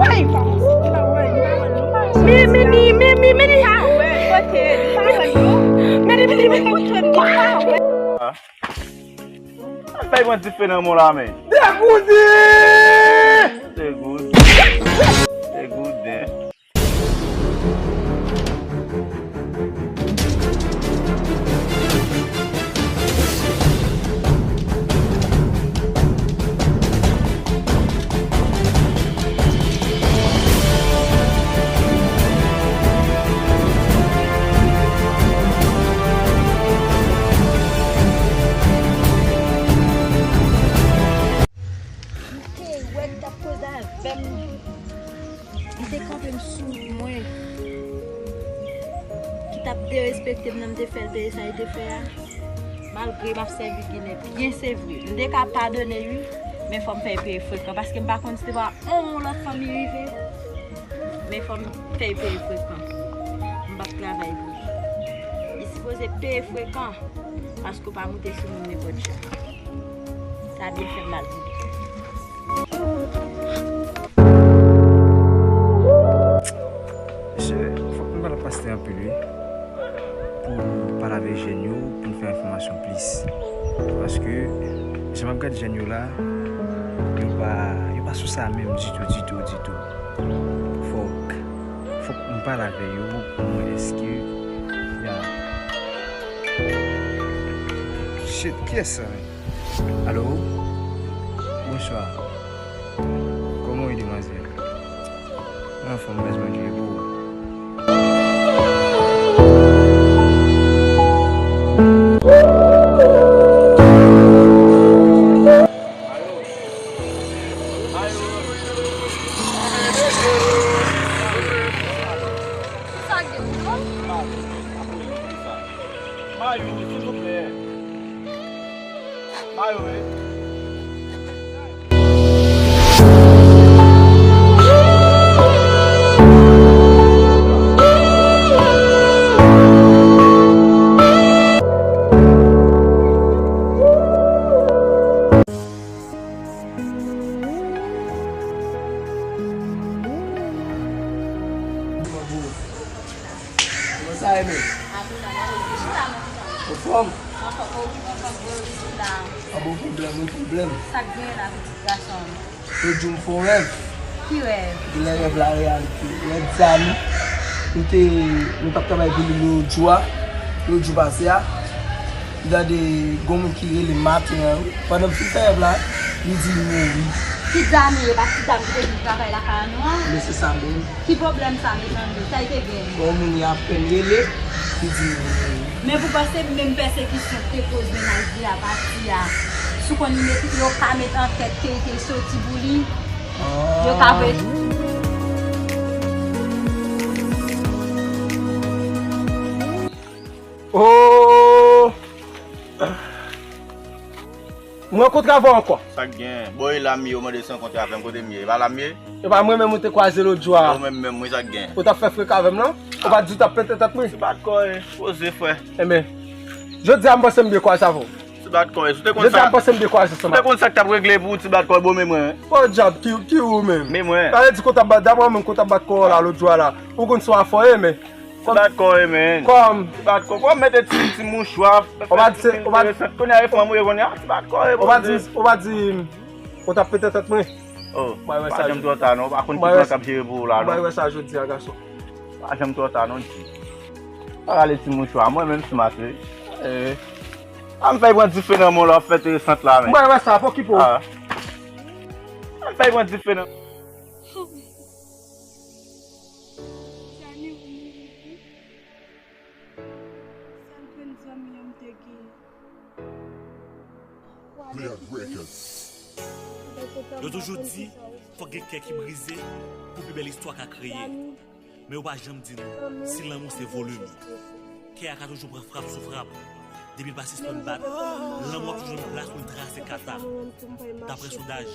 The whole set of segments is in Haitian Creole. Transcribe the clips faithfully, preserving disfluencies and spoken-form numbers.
Hey, pa wè, pa wè, pa wè, pa wè. Mi, mi, mi, mi, mi, mi, li a. Kote? Pa wè, non. Mi, mi, mi, mi, mi, mi, pa wè. Bay pran dife nan men w la, men. Degouden! Degouden. Degouden. M te wè l t ap koze avè m. Li te kanpe m sou mwen, ki t ap derespekte m nan, m te fè l peye sa li te fè a. Malgre m ap sèvi Ginen byen, se vre. M te ka padone, wi, men fò m fè l peye frekan, paske m pa konn si te pa yon lòt fanmi rive. Men fò m fè l peye frekan. M p ap travay pou li. Li sipoze peye frekan, paske w pa moute sou moun nenpòt jan. Sa byen fè m mal pou li. Mesye, fòk nou pale ak pastè anpil, wi. Pou pale avèk jèn yo, pou n fè enfòmasyon plis. Paske, jan m ap gade jèn yo la, yo pa, yo pa sou sa menm ditou, ditou, ditou. Fòk, fòk m pale avè yo, pou mwen èske, ya. Shit, kiyès sa, men? Alo? Bonswa. Kòman w ye, demwazèl? Mwen anfòm, mèsi Bondye pou ou. Sa gen non? Mayo, silvouplè. Mayo, wi. Kòman sa ye, men? Anfòm? Anfòm, pwoblèm, wi, pwoblèm. Sa k genyen la, pitit gason m? Lòt jou m fè yon rèv. Ki rèv? Gen lè rèv la reyalite. Rèv sa nou, nou te, nou t ap travay pou li lòt jou a, lòt jou pase a. M tande gon moun ki rele m maten an, wi. Pandan m fin fè rèv la, li di li mouri. Ki dam li ye? Pa ti dam ki te vin travay lakay an non an? Men se sa menm. Ki pwoblèm sa, mezanmi? Sa l te gen? Bon, moun li apèn rele, li di li mouri. Men pou panse menm pèsekisyon k te koz mennaj li a pati a, si w konn li met, yo ka met ankèt ke, ke soti pou li, yo ka voye. Oh! M rankontre avè w ankò. Sa k gen? Bon, e la m ye, ou mande si w rankontre avè m, kote m ye? E pa la m ye? E pa mwen menm ou te kwaze lòt jou a? Ou menm menm, wi, sa k gen? Ou t ap fè freka avè m, non? Ou pa t di w t ap pete tèt mwen? Ti bat kò, e, poze, frè. Enben, jodi a m panse m byen kwaze avè w. Ti bat kò, e, si w te konn sa. Jodi a m panse m byen kwaze ansanm avè w. Si w te konn sa k t ap regle pou ou, ti bat kò, bon, men mwen. Bon, dyab, ki, ki ou menm? Men mwen. Sa vle di kote w t ap bat, daprè mwen, kote w t ap bat kò w la lòt jou a la. Ou konn si w a fò ye, men. Ti bat kò, e, men. Kòm. Ti bat kò, kòm mete ti, ti mouchwa. Ou pa di, ou pa di. Kounye a, e fanm ou ye, kounye a, ti bat kò, e, ou pa di, ou pa di, ou t ap pete tèt mwen. Oh, pa janm twò ta non, ou pa konn ki jan k ap jere pou ou la non. M bay wè sa jodi a, gason. Pa janm twò ta non, G. Pa rale ti mouchwa, mwen menm si m ase. Eh. A m fè pran dife nan men w la, w ap fè enteresant la, men. M bay wè sa, pa okipe w. Ah. A m fè pran dife nan. Zanmi ou mouri wi. Sèl grenn zanmi an m te gen. Yo toujou di, fòk gen kè ki brize pou pi bèl istwa ka kreye. Men yo pa janm di nou si lanmou se volim. Kè a ka toujou pran frap sou frap. Depi l pa sispann bat, lanmou ap toujou jwenn plas pou l trase kata. Daprè sondaj,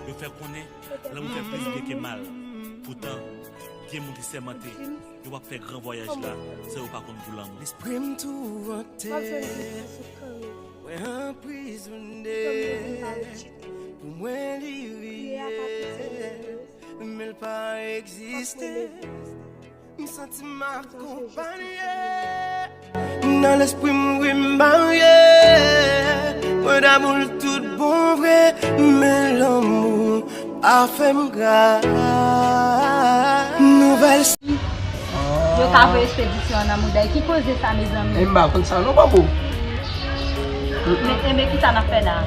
yo fè konnen lanmou fè plis byen ke mal. Poutan, gen moun ki sèmante yo p ap fè gran vwayaj la san yo pa konn gou lanmou. Lespri m touvante, mwen anprizone. Pou mwen li rive, men l Pa egziste. M santi m akonpanye. Nan lespri m, wi, m marye. Mwen damou l tout bon vre, men lanmou a fè m gra. Nouvèl. Yo ka voye espedisyon an nan mouda. Ki koze sa, mezanmi? E m pa konn sa non, Manbo. Men, enben, ki sa n ap fè la?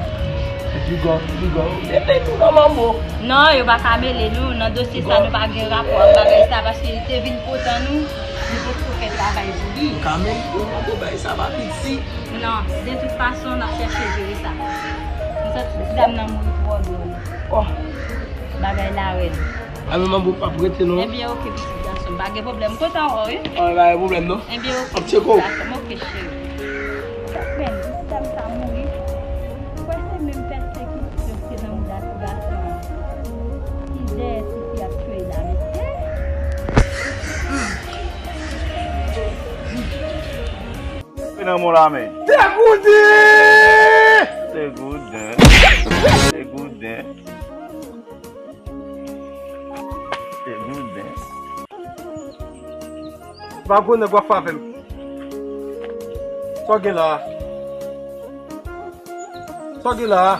Piga, piga. Mete nou nan Manbo. Non, yo pa ka mele nou nan dosye sa, nou pa gen rapò ak bagay sa, paske li te vin potan nou, nou potko fè travay pou li. Ka mele nou nan Manbo, bagay sa pa piti. Non, de tout fason, n ap chèche jere sa. M santi ti dam nan mouri twò dwòl. Oh. Bagay la rèd. A, men Manbo p ap rete non. Ebyen, oke, pitit gason, pa gen pwoblèm. M kontan wè w, wi. An, pa gen pwoblèm non. Ebyen, oke, pitit gason, oke, cheri. Sa k fè m, ti dam sa mouri. Ou kwè se menm pèsekisyon ki nan mouda ti gason an? Ki dèyè ti fi ap tchwe la, mesye? Nan mon la men. Degouden! Degouden. Degouden. Degouden. Pa gwo nèg w ap fè avè m. Sa w gen la a? Sa w gen la a?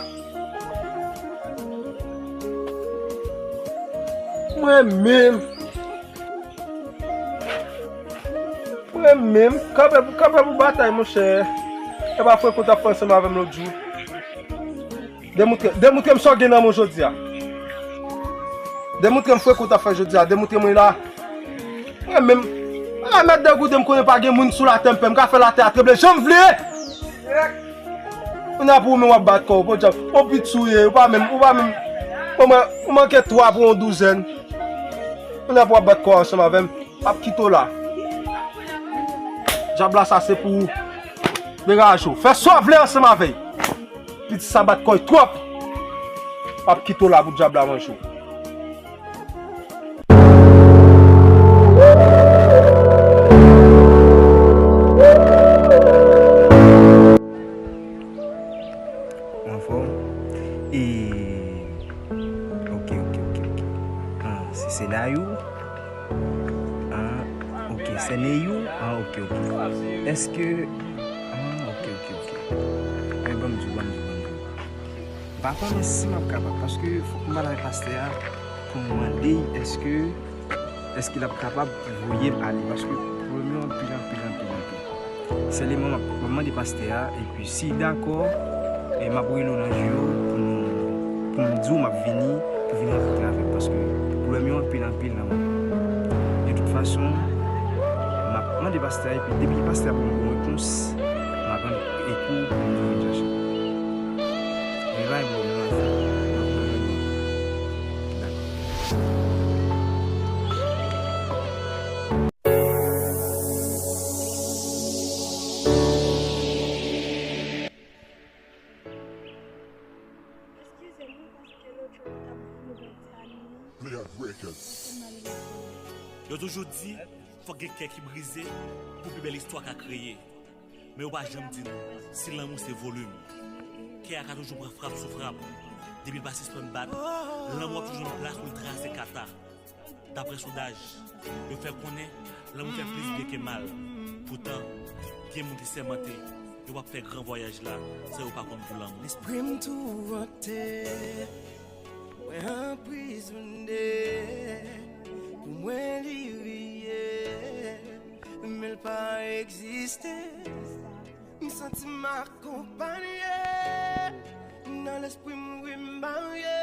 Mwen menm. Mwen menm, kanpe, kanpe pou batay, monchè. E pa frekan w t ap fè ansanm avè m lòt jou. Demoutre, demoutre m sa w gen nan men w jodi a. Demoutre m frekan w t ap fè jodi a. Demoutre mwen la. Mwen menm, mwen la mèt degouden, m konnen pa gen moun sou latè, m pè, m ka fè latè a tranble jan m vle. Kounye a pou ou menm w ap bat kò w, podyab. Yon pitit ou ye, ou pa menm, ou pa menm. Ou man-, ou manke twa pou yon douzèn. Kounye a pou w ap bat kò w ansanm avè m. Ap kite w la. Dyab la sa se pou ou. Degaje w. Fè sa w vle ansanm avè l. Pitit sa bat kò l twòp. Ap kite w la pou dyab la manje w. Ou anfòm? E, ok, ok, ok, ok. Ah, se Senayou? Ah, ok, Senayou? Ah, ok, ok. Èske, ah, ok, ok, ok. Men ban m di w, ban m di w, ban m di w. M pa konnen si m ap kapab, paske fòk m pale avèk pastè a pou m mande l èske, èske l ap kapab voye m ale, paske pwoblèm yo anpil, anpil, anpil, anpil. Sèlman m ap, m ap mande pastè a, epi si l dakò, e m ap rele w nan jou yo pou m, pou m di w m ap vini, pou vin rankontre avè m, paske pwoblèm yo anpil, anpil nan mond. De tout fason, m ap mande pastè a, epi depi pastè a ban m yon repons, m ap rann ekou pou m di w vin chache m. Men pa gen pwoblèm, m ap fè l. M ap fè l. Dakò. Eskize m wi, paske lòt jou mwen t ap di nouvèl ti Annie. Play Out Records. Yo toujou di, fòk gen kè ki brize pou pi bèl istwa ka kreye. Men yo pa janm di nou si lanmou se volim. Kè a ka toujou pran frap sou frap. Depi l pa sispann bat, lanmou ap toujou nan plas pou l trase kata. Daprè sondaj, yo fè konnen lanmou fè plis byen ke mal. Poutan, gen moun ki sèmante yo p ap fè gran vwayaj la san yo pa konn gou lanmou. Lespri m tourante, mwen anprizone, pou mwen li reyèl, men l pa egziste. M santi m akonpanye. Nan lespri m, wi, m marye.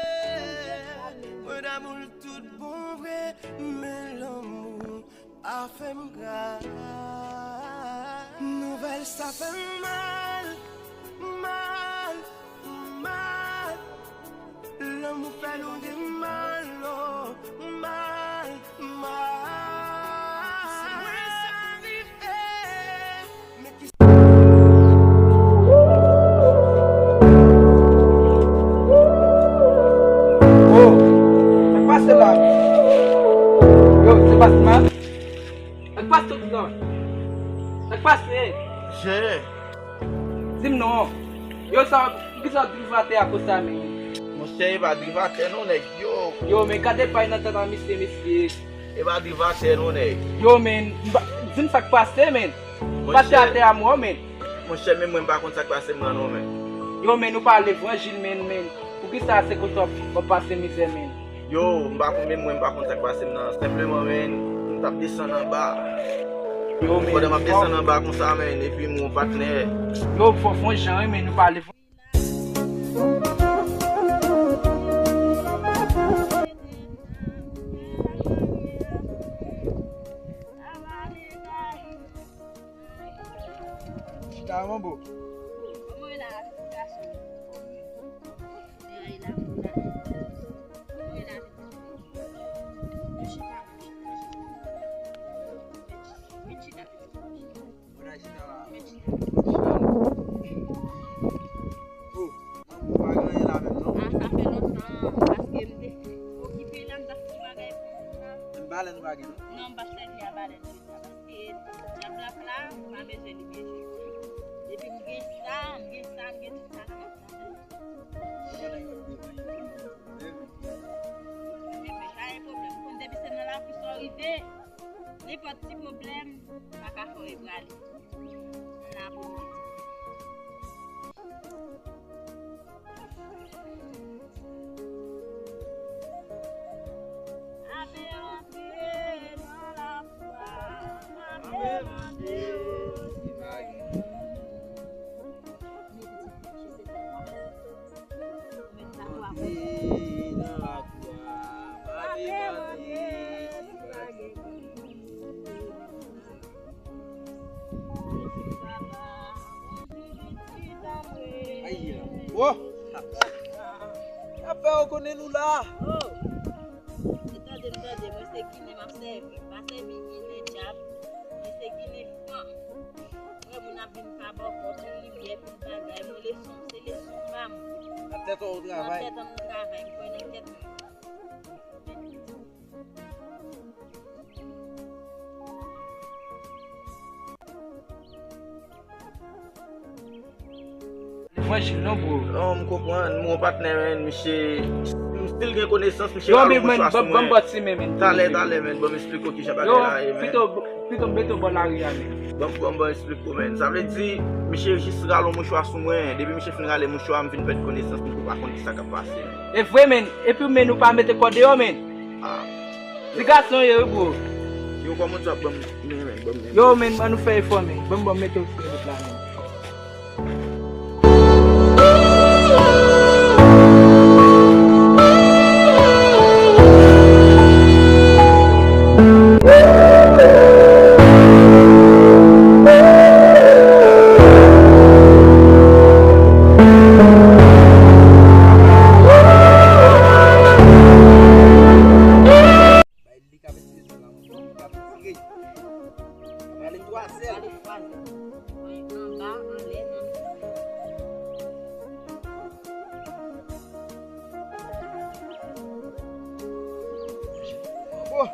Mwen damou l tout bon vre, men lanmou a fè m gra. Nouvèl sa fè m mal, mal, mal. Lanmou fè nou gen mal, oh, mal, mal. Si mwen sa rive, men ki... Oh, sa k pase la? Yo, se Pasma? Sa k pase tout non? Sa k pase? Jere. Di m non. Yo, sa, poukisa w drive atè a konsa, men? Monchè, e pa drive atè non, nèg. Yo, Yo, men gade pay nan tèt a misye, mesye. E pa di vantè non, nèg. Yo, men, m pa- di m sa k pase, men. Vantè atè a mwen, men. Monchè, menm mwen m pa konn sa k pase m nan non, men. Yo, men, nou pa levanjil, men, men. Poukisa se konsa w ap pase mizè, men? Yo, m pa konn, menm mwen m pa konn sa k pase m nan. Senpleman, men, m t ap desann anba. Yo, men, pandan m ap desann anba konsa, men, epi m wè yon patnè. Yo, fò fon jan, wi, men nou pa levanjil. Chita, manbo. Kòman e la, gason? Kòman e la, kòman e la? Chita, chita, chita. Vin chita. Mwen al chita la. Mwen chita. Oh, manbo, pa gen anyen la menm, non? Ah, sa fè lontan, paske m te okipe la, m t ap fè bagay pou mwen la. Menm balèn ou pa gen, non? Non, m p ap sèvi a balèn jodi a, paske dyab la pla, m pa bezwen li byen jwe. Depi m gen sa, m gen sa, m gen tout sa nan men m. Ebyen, pa gen pwoblèm. Konn depi se nan lakou sa w rive, nenpòt ti pwoblèm pa ka fè w prale. M la pou ou. Ape rantre nan lafwa, ape mande yo si pa gen. Mete nan lakou a, pa demande si pa gen. Ayi la. Wo! N ap fè yo konnen nou la. Oh! E tande m tande, mwen se Ginen m ap sèvi. M pa sèvi Ginen dyab. Mwen se Ginen fran. Mwen moun ap vin pa bò kò, pil limyè, pil bagay. Mwen leson, se leson m ba moun. Nan tèt ou travay. Nan tèt an nou travay, m kwè nan tèt mwen. Levanjil non, bro. Non, m konprann. M gon patnè, men, misye, si l gen konesans, misye rale yon mouchwa sou mwen. Ban m bò ti men, men. Talè, talè, men, ban m esplike w kijan bagay la ye, men. Pito, pito m mete w bò lari a, men. Ban m, ban m, ban m esplike w, men. Sa vle di, misye jis rale yon mouchwa sou mwen. Depi misye fin rale mouchwa a, m vin pèd konesans, m pa konn kisa k ap pase. E vre, men. Epi, men, ou pa mete kò deyò, men. Ah. Ti gason ye, wi, bro. Yo, kòman w ap ban m, men, men, ban m, men. Yo, men, ann nou fè efò, men. Ban m, ban m mete w sou wout la, men. Bay li k ap etire zèl la, mwen, li k ap etire. Li prale twa zèl. Li prale twa zèl. Anba, anlè, nan. Oh!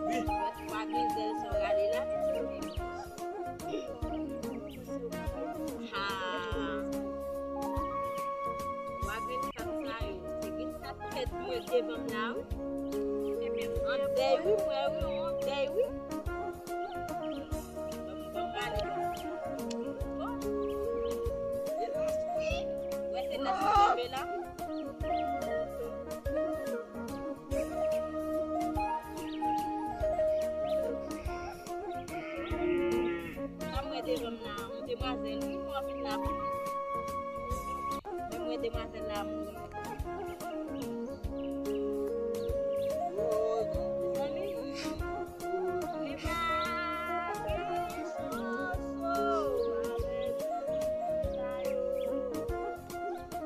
Wi. Twa grenn zèl sa w rale la. Ha. Twa grenn kat sa yo. Se grenn kat tèt mwen devan m la, wi. An dèy, wi, m wè, wi, an dèy, wi. Ban m, ban m rale. Bon. Wè, se lè m tonbe la. Sa m wè devan m la, yon demwazèl, wi, mò vin la pou li. Men m wè demwazèl la mouri. Mezanmi, li pa gen chans, oh, avèk moun sa yo.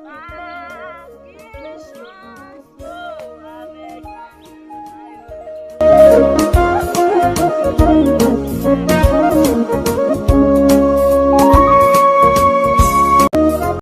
Pa gen chans. Bay